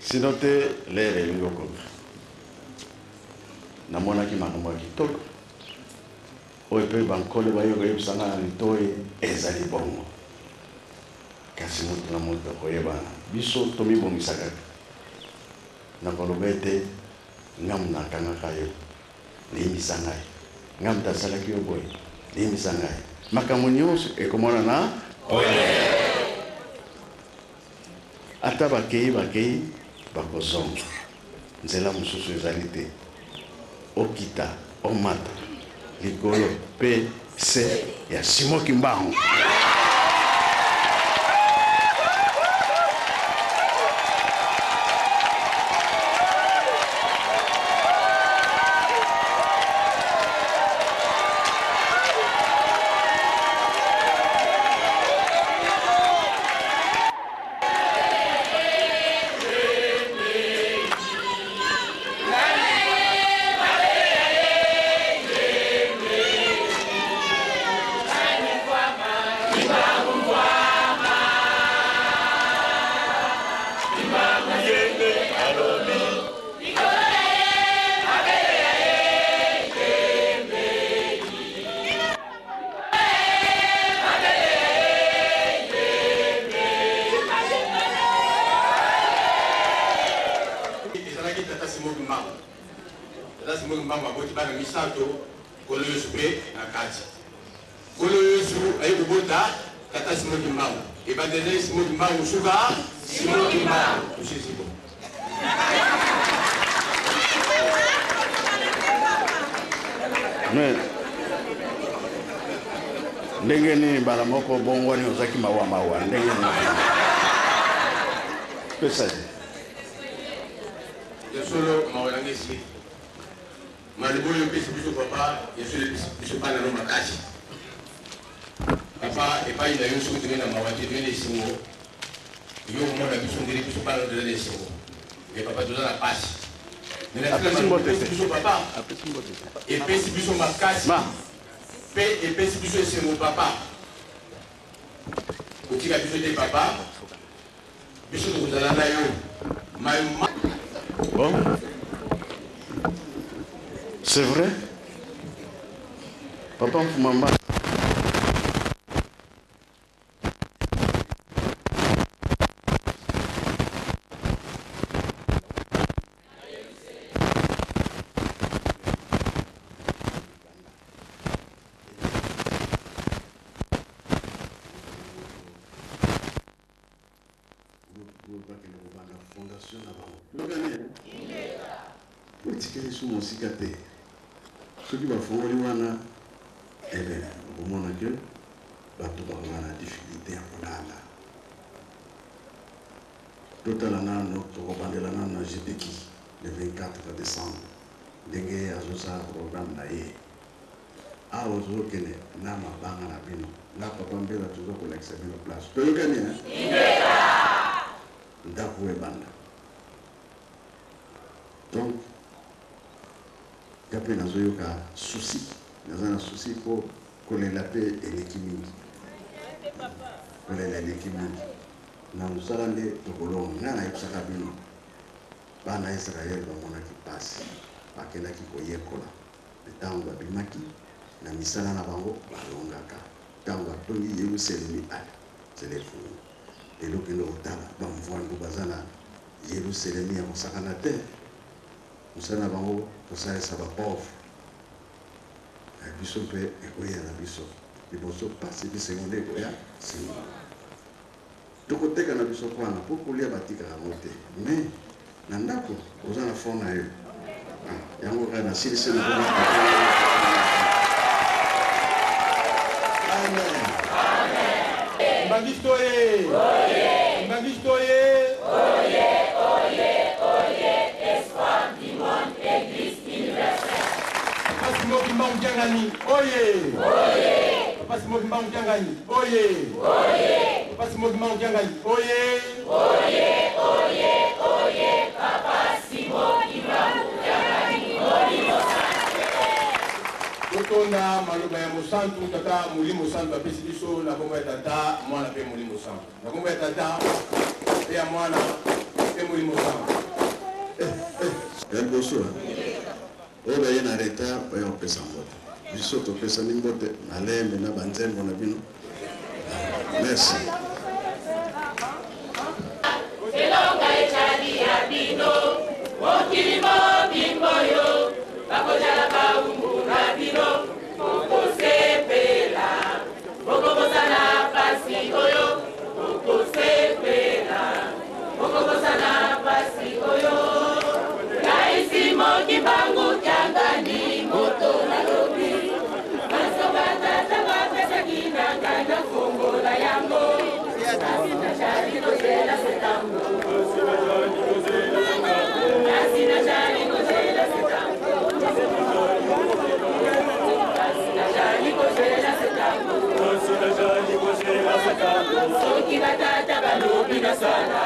Sinon te l'heure elingi kokoka. Namonaki makambo ya kitoko oyo mpe bankolo baye koyebisa ngai na litoi ezali bongo. Kasi moto na moto akoyebana. Biso tomibongisaka na koloba ete ngai moto nakangaka yo, limbisa ngai. Ngai moto asalaki yo boye, limbisa ngai. Makambo nyonso ekomonana polele. Ata bakei bakei bakozonga. Nzela mosusu ezali te. Okita omata likolo pe se ya Simon Kimbangu. Ezalaki tata Simon Kimbangu. Tata Simon Kimbangu aboti bana misato, Nkolo Yesu mpe na kati. Nkolo Yesu aye kobota tata Simon Kimbangu. Ebandeli ezali Simon Kimbangu, suka Simon Kimbangu. Tosilisi bongo. Mais ndenge nini mbala moko obongwani ozaki mawa mawa ndenge nini? Pesa ye. Ya solo mawa na ngai esili. Maloba oyo opesi biso papa, ya solo epesi biso bana no makasi. Papa, epai na yo soki tozali na mawa te, tozali na esengo. Yo okomona biso ndele biso bana toza na esengo. Mais papa toza na pasi. Mais na tina maloba opesi biso papa, epesi biso makasi pe epesi biso esengo papa. Kotika biso te papa. Biso tokozala na yo. Mayo ma. Bon. C'est vrai. Papa Mfumamba. Bakende kobanda fondation na bango. Yokani otikali su mosika te. Soki bafongoli wana, ebe okomona ke bato bakozala na difficulté ya kolala. Totala nano, tokobandela nano na Jedeki le 24 décembre, ndenge azosala programme na ye. Awa ozokende na mabanga na bino nga papa Mbela toza kolakisa bino place toyokani hein? Ndako ebanda donc nga mpe nazoyoka souci, naza na souci mpo kolela mpe eleki mingi, kolela eleki mingi na mosala nde tokolonga. Ngai nayebisaka bino bana Israël bamonaki mpasi, bakendaki koyekola. Mpe ntango babimaki na misala na bango, balongaka. Ntango batongi Yelusalemi, ale, nzela efungwami. Lelo kende kotala bamvuandu baza na Yelusalemi ya kosakana te. Mosala na bango kosalisa ba pauvres. Na biso mpe ekoya na biso. Liboso pasi bisengo nde ekoya nsima. Tokoteka na biso kwanga po kolia batikaka yango te mais na ndako oza na fond na yo ah, yango kaka nasilisi na komona. Amen. Kimbanguiste oye! Kimbanguiste oye! Papa Simon Kimbangu Kiangani oye! Papa Simon Kimbangu Kiangani oye! Papa Simon Kimbangu Kiangani oye! Totonda maloba ya mosantu tata Molimo Santu apesi biso na kombo ya Tata, Mwana mpe Molimo Santu. Na kombo ya Tata mpe ya Mwana mpe Molimo Santu. Ya liboso oyo baye na retard baya kopesa mbote. Biso topesani mbote malembe na banzembo na bino. Merci. Elonga ezali ya bino, mokili mobimba oyo bakozala bawumbu na bino, bokosepela, bokobosana pasi oyo, bokosepela, bokobosana pasi oyo. Ngai Simon Kimbangu Kiangani, moto nalobi, banso batata bapesaki na ngai nafongola yango, kasi nazali kozela se tango, kasi nazali kozela se tango, kasi nazali kozela se tango, soki batata balobi nasala.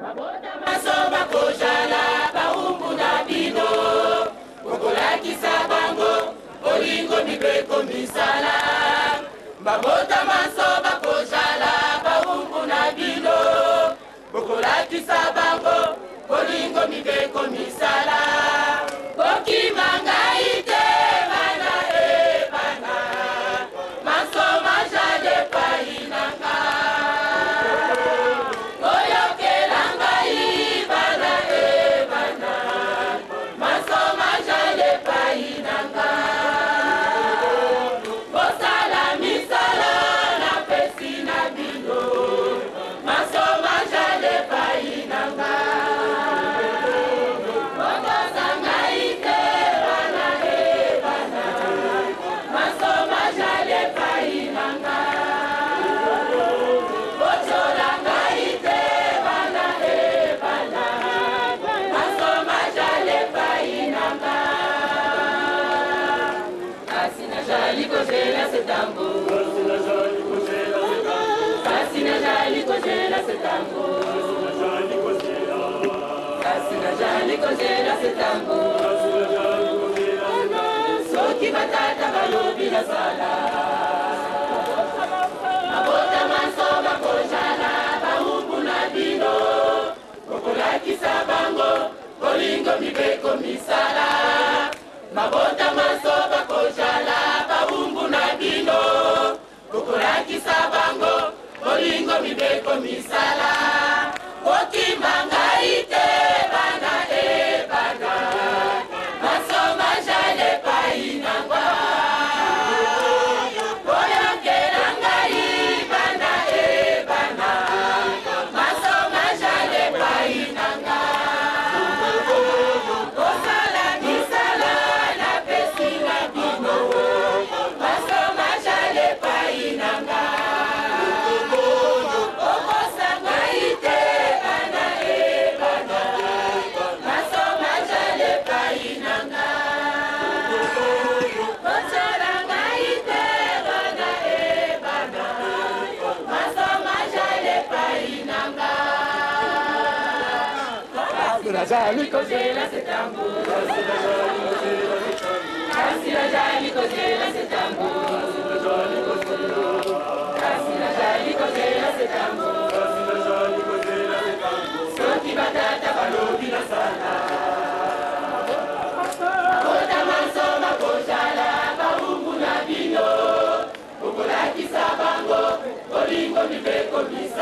Mabota maso bakozala bawumbu na bino, bokolakisa bango bolingo mibeko misala. Mabota maso bakozala bawumbu na bino, bokolakisa bango bolingo mibeko misala. Bokima ngai te bana e bana, maso majale pai na nga. Boyokela ngai bana e bana, maso majale pai na nga. Bosala misala napesi na bino, maso majale pai na nga. Botosa ngai te bana e bana, maso majale pai na nga. Botyola ngai te bana e bana, maso majale pai na nga. Kasi nazali kozela se tango, kasi nazali kozela se tango, kasi nazali kozela se tango. Soki batata balobi nasala, mabota manso bakozala bawumbu na bino, bokolakisa bango bolingo mibeko misala. Mabota manso bakozala bawumbu na bino, bokolakisa bango bolingo mibeko misala. Bokima ngai te bana e bana, maso majale pai na nga. Boyokela ngai bana e bana, maso majale pai na nga. Bosala misala napesi na bino, maso majale pai na nga. Bokosa ngai te bana e bana, maso majale pai na nga. Botyola ngai te bana e bana, maso majale pai na nga. Kasi nazali kozela se tango, kasi nazali kozela se tango, kasi nazali kozela se tango. Soki batata balobi nasala, mabota manso bakozala bawumbu na bino, bokolakisa bango bolingo mibeko misala.